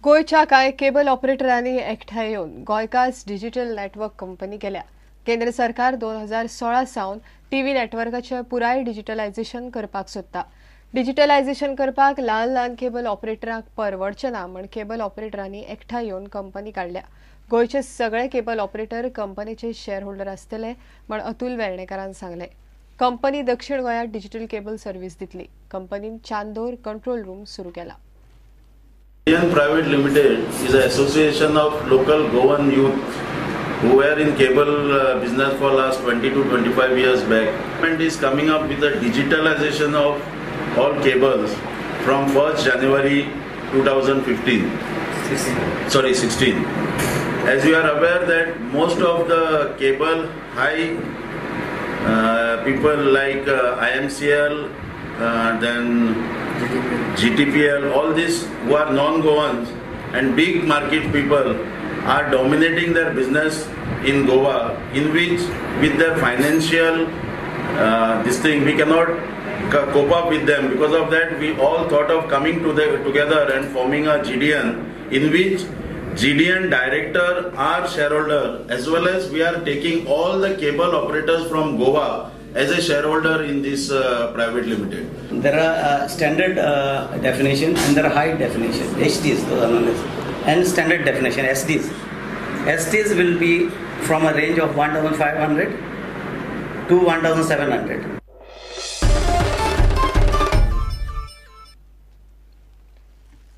गोंयच्या कांय केबल ऑपरेटरांनी एकठांय येवन गोंयकास डिजिटल नेटवर्क कंपनी केल्या. केंद्र सरकार 2016 सावन टीव्ही नेटवर्काचे पुराय डिजिटलायझेशन करपाक सोदता. डिजिटलायझेशन करपाक ल्हान ल्हान केबल ऑपरेटरांक परवडचें ना म्हण केबल ऑपरेटरांनी एकठांय येवन कंपनी काडल्या. गोंयचे सगळे केबल ऑपरेटर कंपनीचे शेअर होल्डर आसतले म्हण अतुल वेर्णेकारान सांगलें. कंपनी दक्षिण गोंयांत डिजिटल केबल सर्व्हिस दितली. कंपनीन चांदोर कंट्रोल रूम सुरू केला. Indian Private Limited is an association of local Goan youth who were in cable business for last 20 to 25 years back. Government is coming up with a digitalization of all cables from 1st January 2015. Sorry, 16. As you are aware that most of the cable high people like IMCL, then GTPL, all these who are non-Goans and big market people are dominating their business in Goa, in which with their financial this thing we cannot cope up with them. Because of that, we all thought of coming together and forming a GDN, in which GDN director are shareholder, as well as we are taking all the cable operators from Goa as a shareholder in this private limited. There are standard definition and there are high definition, HDs, those are known as, and standard definition, SDs. SDs will be from a range of 1500 to 1700.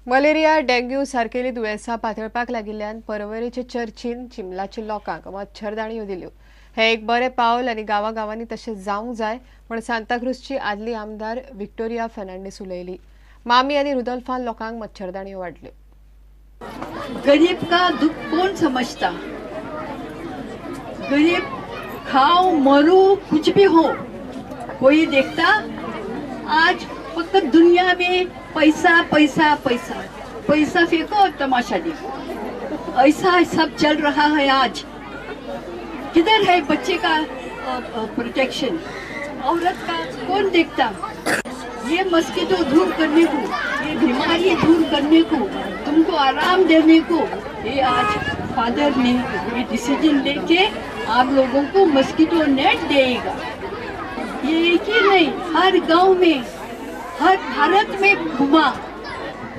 Malaria dengue सारकेली दुयेंसां पातळपाक लागिल्ल्यान परवरेचे चर्चीन चिंबलाच्या लोकांक मच्छरदाणयो दिल्यो. हे एक बरें पावल आनी गांवागांवांनी तशें जावंक जाय म्हण सांताक्रूजची आदली आमदार विक्टोरिया फर्नांडीस उलयली. मामी आनी रुदोल्फान लोकांक मच्छरदाणयो वाडल्यो. गरीब का दुख कौन समझता? गरीब खाओ मरू कुछ भी हो कोई देखता? आज फक्त दुनिया में पैसा पैसा पैसा पैसा फेंको और तमाशा देखो, ऐसा सब चल रहा है आज. किधर है बच्चे का प्रोटेक्शन? औरत का कौन देखता? ये मस्किटो दूर करने को, ये बीमारी दूर करने को, तुमको आराम देने को, ये आज फादर ने ये डिसीजन लेके आप लोगों को मस्किटो नेट देगा. ये एक ही नहीं, हर गांव में, हर भारत में घुमा.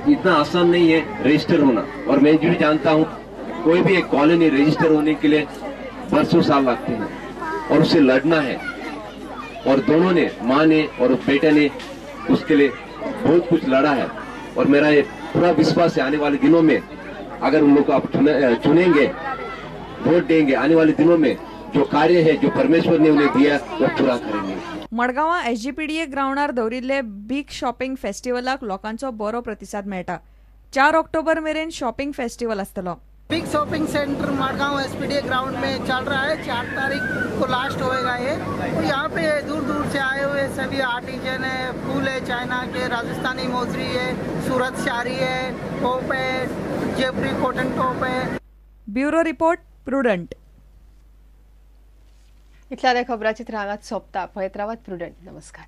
इतना आसान नहीं है रजिस्टर होना, और मैं जो जानता हूँ कोई भी एक कॉलोनी रजिस्टर होने के लिए बरसों साल लगते हैं और उसे लड़ना है, और दोनों ने, माँ ने और बेटे ने उसके लिए बहुत कुछ लड़ा है. और मेरा ये पूरा विश्वास है आने वाले दिनों में अगर उन लोग को आप चुनेंगे, वोट देंगे, आने वाले दिनों में जो कार्य है जो परमेश्वर ने उन्हें दिया वो पूरा करेंगे. मडगांवां एसजीपीडीए ग्रावंडार दवरिल्ले बिग शॉपिंग फेस्टिवलाक लोकांचो बरो प्रतिसाद मेळटा. 4 ऑक्टोबर मेरेन शॉपिंग फेस्टिवल आसतलो. Big shopping centre Madgaon SPDA ground में चल रहा है. 4 तारीख को लास्ट होएगा ये. तो यहाँ पे दूर दूर से आए हुए सभी आर्टिजन है, फूल है चाइना के, राजस्थानी मोजरी है, सूरत साड़ी है, टॉप है, जयपुरी कॉटन टॉप है. Bureau report, Prudent. इतल्या खबराचित्र हांगाच सोंपता. पळयत रावात प्रुडंट. नमस्कार.